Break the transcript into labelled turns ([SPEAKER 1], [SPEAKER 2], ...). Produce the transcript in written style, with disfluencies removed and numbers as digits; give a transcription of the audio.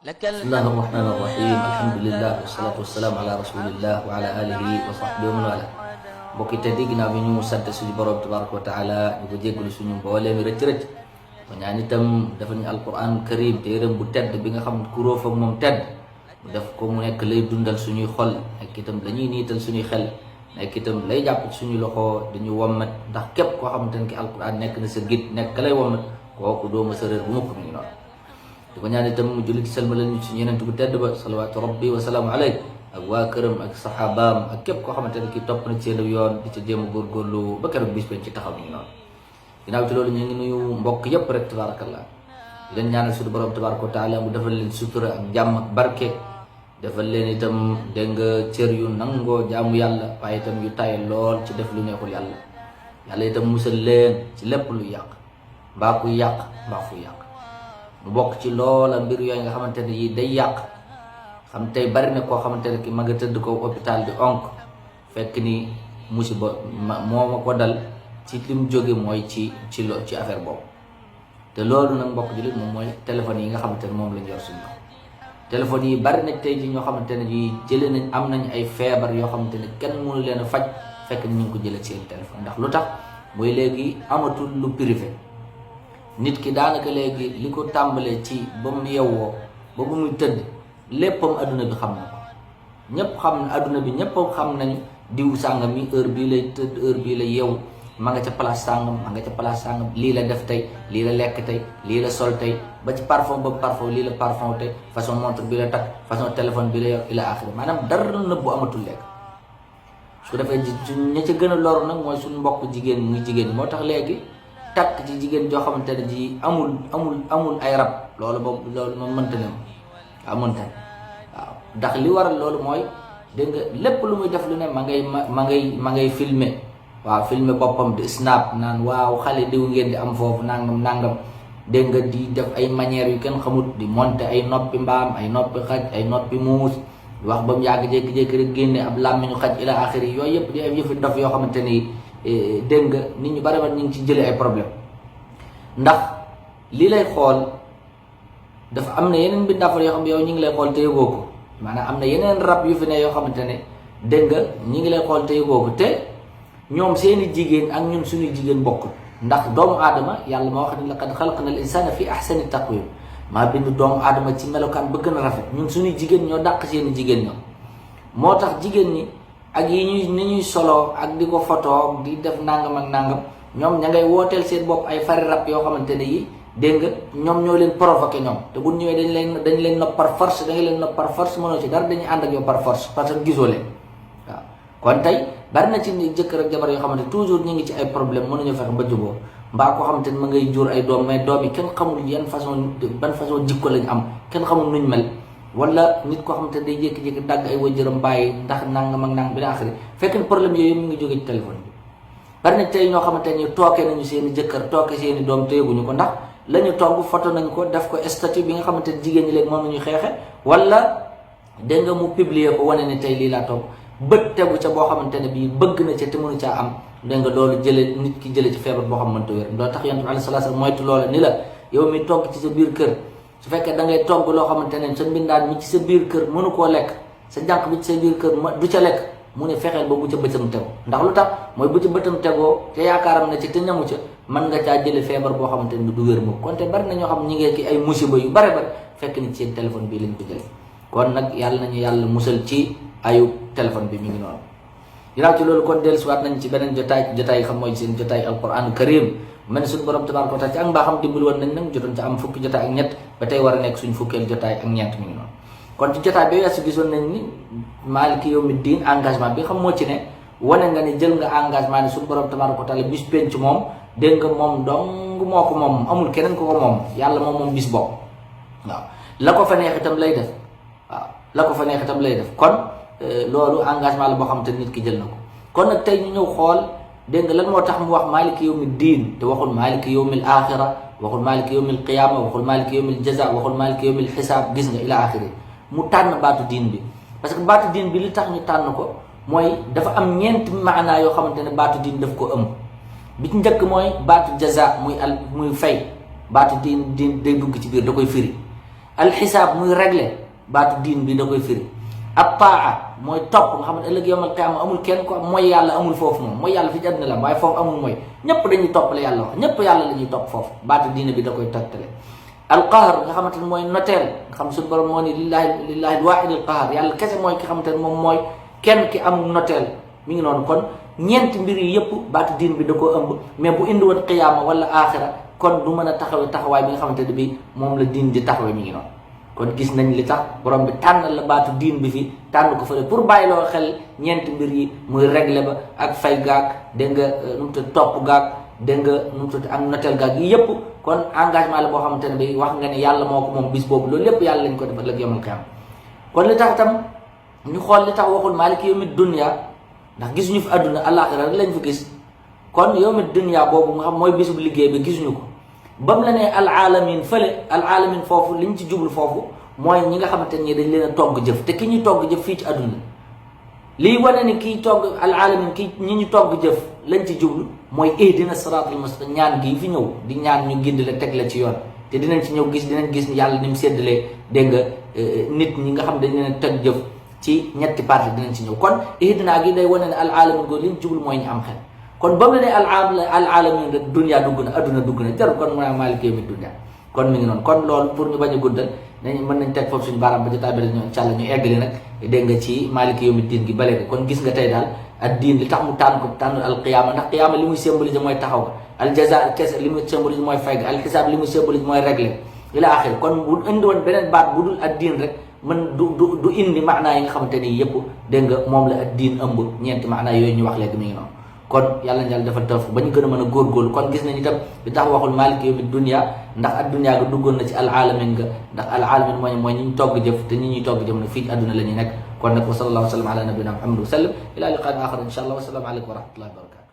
[SPEAKER 1] بسم الله الرحمن الرحيم الحمد لله والصلاة والسلام على رسول الله وعلى آله وصحبه ومن والاه mbokk te dégg naa bi ñu sant suñu borom tabaraka wa taala ñu ko jéggalu suñu mbooleemi rëcc-rëcc ko ñaan itam dafa ñu alquran karim téeram bu tedd bi nga xam ku róof ak moom tedd mu def ko mu nekk lay dundal suñuy xol nekk itam lañuy niital suñuy xel nekk itam lay jàpp ci suñu loxo dañu wommat ndax képp koo xamante ne ki alquran nekk na sa git nekk lay wommat kooku dooma sa réer bu mukk mi ngi noonu di ko ñaan itam mu julli ci salmalal ñu ci yeneen bu tedd ba salawaatu rabbi wa salaamu alayk ak waa këram ak saxaabaam ak képp koo xamante ne kii topp na ci seen yoon di ci jéem a góorgóorlu ba keroog bis ben ci taxaw ni noonu ginnaaw ci loolu ñu ngi nuyu mbokk yépp rek tabarakallah di leen ñaanal suñu borom tabaraka wa taala mu defal leen sutura ak jàmm ak barke defal leen itam dégg nga cër yu nangoo jaamu yàlla waaye itam yu tay lool ci def lu neexul yàlla yàlla itam musal leen ci lépp lu yàq mbaa ku yàq mbaa fu yàq mu bokk ci loola mbir yooyu nga xamante ne yi day yàq xam tey bari na koo xamante ne ki ma nga tëdd ko hôpital di onk fekk ni musiba moo ma ko dal ci lim jóge mooy ci affaire boobu te loolu nag mbokk jullit moom mooy téléphone yi nga xamante ne moom lañ yor suñu téléphone yi bari na tey ji ñoo xamante ne yi jëlee nañ am nañ ay feebar yoo xamante ne kenn mënu leen a faj fekk ni ñu ngi ko jëlee seen téléphone ndax lu tax mooy léegi amatul lu privé nit ki daanaka léegi li ko tàmbalee ci ba mu yewwoo ba bu muy tëdd léppam adduna bi xam na ko ñëpp xam na adduna bi ñëpp xam nañu diw sàngam mi heure bii lay tëdd heure bii lay yeewu ma nga ca place sàngam ma nga ca place sàngam lii la def tey lii la lekk tey lii la sol tey ba ci parfum ba parfum lii la parfum tey façon montre bi la takk façon téléphone bi la yor ila axiri maanaam dara nëbbu amatul lekk su defee ña ca gën a loru nag mooy suñu mbokk jigéen muy jigéen moo tax léegi takk ci jigéen joo xamante ne ji amul ay rab loolu moom mënta ne waaw mënta ne waaw ndax li waral loolu mooy dégg nga lépp lu muy def lu ne ma ngay filmer waaw filmer boppam di snap naan waaw xale diw ngeen di am foofu nangam dégg nga di def ay manières yu kenn xamut di monter ay noppi mbaam ay noppi xaj ay noppi muus wax ba mu yàgg jékki-jékki rek génne ab làmmiñu xaj ila axiri yooyu yëpp di ay yëfi dof yoo xamante ni dégg nga nit ñu bari ñu ngi ci jëlee ay problème ndax lii lay xool dafa am na yeneen mbindaafar yoo xam ne yow ñu ngi lay xool te yëgoo ko maanaam am na yeneen rab yu fi ne yoo xamante ne dégg nga ñu ngi lay xool te yëgoo ko te ñoom seeni jigéen ak ñun suñuy jigéen bokkul ndax doomu aadama yàlla ma wax ne laqad xalaqna al insana fi ahsani taqwim maa bind doomu aadama ci melokaan ba gën a rafet ñun suñuy jigéen ñoo dàq seeni jigéen ñoom moo tax jigéen ñi ak yi ni ñuy solo ak di ko photo di def nangam ak nangam ñoom ña ngay wooteel seen bopp ay fari rab yoo xamante ne yi dégg nga ñoom ñoo leen provoqué ñoom te bu ñëwee dañ leen nopp par force da nga leen nopp par force mënoo ci dara dañuy ànd ak yow par force parce que gisoo leen waaw kon tey bari na ci jëkkër ak jabar yoo xamante toujours ñu ngi ci ay problème mënuñu fexe ba juboo mbaa koo xamante ne ma ngay jur ay doom mais doom yi kenn xamul ban façon jikko lañ am kenn xamul nuñ mel wala nit koo xamante ne day jékki-jékki dagg ay wajëram bàyyi ndax nangam ak nangam bi la axiri fekk ne problème yooyu mu ngi jóge ci téléphone bi bari na tey ñoo xamante ne tooke nañu seen i jëkkër tooke seen i doom te yëguñu ko ndax la ñu togg photo nañ ko def ko statut bi nga xamante ne jigéen ñi léegi moom nañu xeexe wala dégg nga mu publier ko wane ne tey lii laa togg bët tegu ca boo xamante ne bii bëgg na ca te mënu caa am dégg nga loolu jële nit ki jële ci feebar boo xam mënta wér loolu tax yonent bi alayhi salaatu salaam moytu loola ni la yow mi togg ci sa biir kër su fekkee da ngay togg loo xamante ne sa mbindaan mi ci sa biir kër mënu koo lekk sa jànq bi ci sa biir kër du ca lekk mu ne fexeel ba bu ca bëtam tego ndax lu tax mooy bu ca bëtam tegoo te yaakaaram na ci te ñamu ca mën nga caa jële feebar boo xamante ne du wér moom kon te bari na ñoo xam ñi ngee ki ay musiba yu bari fekk ni ci seen téléphone bii lañ ko jële kon nag yàlla nañu yàlla musal ci ayu téléphone bi mi ngi noonu ginnaaw ci loolu kon dellusiwaat nañ ci beneen jotaay xam mooy seen jotaay alquran karim mel ni suñu borom tabaaraka wa taala ci ak mbaaxam dimbali woon nañ nag jotoon ca am fukki jotaay ak ñett ba tey war a nekk suñ fukkeel jotaay ak ñeent mi ngi noonu kon ci jotaay bi weesu gisoon nañ ni maaliki yawmi diin engagement bi xam moo ci ne wane nga ni jël nga engagement ni suñu borom tabaaraka wa taala bis penc moom dégg nga moom dong moo ko moom amul keneen ko ko moom yàlla moom bis bopp waaw la ko fa neex itam lay def waaw la ko fa neex itam lay def kon loolu engagement la boo xam te nit ki jël na ko kon nag tey ñu ñëw xool dégg nga lan moo tax mu wax maaliki yawmi diin te waxul maaliki yawmil axira waxul maaliki yawmil qiyaama waxul maaliki yawmil jaza waxul maaliki yawmil xisaab gis nga ila axiri mu tànn baatu diin bi parce que baatu diin bi li tax ñu tànn ko mooy dafa am ñeenti maanaa yoo xamante ne baatu diin daf ko ëmb bi ci njëkk mooy baatu jaza muy fay baatu diin day dugg ci biir da koy firi alxisaab muy régler baatu diin bi da koy firi attaa mooy topp nga xam ne ëllëg yawmal qiyaama amul kenn ko mooy yàlla amul foofu moom mooy yàlla fi ci àddina la waaye foofu amul mooy ñëpp dañuy topp la yàlla wax ñëpp yàlla la ñuy topp foofu baatu diine bi da koy tottale alqahar nga xamante ne mooy noteel nga xam suñu borom moo ni lillahi alwaahid alqahar yàlla kese mooy ki xamante ne moom mooy kenn ki amul noteel mi ngi noonu kon ñeenti mbir yi yëpp baatu diin bi da koo ëmb mais bu indi woon qiyaama wala aaxira kon du mën a taxawee taxawaay bi nga xamante ne bi moom la diin di taxawee mi ngi noonu kon gis nañ li tax borom bi tànnal la baatu diin bi fi tànn ko fële pour bàyyi loo xel ñeenti mbir yi muy réglé ba ak fay gaag dégg nga nu mu tudd topp gaag dégg nga nu mu tudd ak noteel gaag yi yëpp kon engagement la boo xamante ne bi wax nga ne yàlla moo ko moom bis boobu loolu lépp yàlla lañ ko def ëllëg yawmal qiyaama kon li tax tam ñu xool li tax waxul maaliki yawmi dunya ndax gisuñu fi àdduna àllaaxira rek lañ fi gis kon yawmi dunya boobu nga xam mooy bisub liggéey bi gisuñu ko ba mu la nee alaalamin fële alaalamin foofu liñ ci jublu foofu mooy ñi nga xamante ni dañ leen a togg jëf te ki ñuy togg jëf fii ci àdduna lii wane ni kiy togg alaalamin ki ñi ñu togg jëf lañ ci jublu mooy ihdina siraatal mustaqim ñaan gii fi ñëw di ñaan ñu gindi la teg la ci yoon te dinañ ci ñëw dinañ gis yàlla ni mu séddalee dégg nga nit ñi nga xam dañ leen a teg jëf ci ñetti parti dinañ ci ñëw kon ihdina gi day wane ne alaalamin googu liñ jublu mooy ñu am xel kon ba mu la ne alaalamin rek dunya dugg na adduna dugg na jarul kon mu ne maaliki yawmi dunya kon mi ngi noonu kon loolu pour ñu bañ a guddal mën nañ teg foofu suñu baaraam ba jotaay bi ñu incha allah ñu eggali nag dégg nga ci maaliki yawmi diin gi ba léegi kon gis nga tey daal ak diin li tax mu tànn ko tànn alqiyaama ndax qiyaama li muy symbolise mooy taxaw ga aljaza kese li muy symbolise mooy fay ga alxisaab li muy symbolise mooy réglé ila axir kon bu indi woon beneen baat bu dul ak diin rek man du indi maanaa yi nga xamante ni yëpp dégg nga moom la ak diin ëmb ñeenti maanaa yooyu ñu wax léegi mi ngi noonu kon yàlla na yàlla defal tawfiq ba ñu gën a mën a góorgóorlu kon gis nañu itam li tax waxul maaliki yawmi dunya ndax ak dunya ga duggoon na ci alaalamin ga ndax alaalamin mooy ñi ñu togg jëf te ñi ñuy togg jëf nag fii ci àdduna la ñu nekk kon nag wa sallallahu wa sallam ala nabina muhammad wa sallam ila liqaan axar insha allah wa salaamu aleykum wa rahmatullahi wa barakatu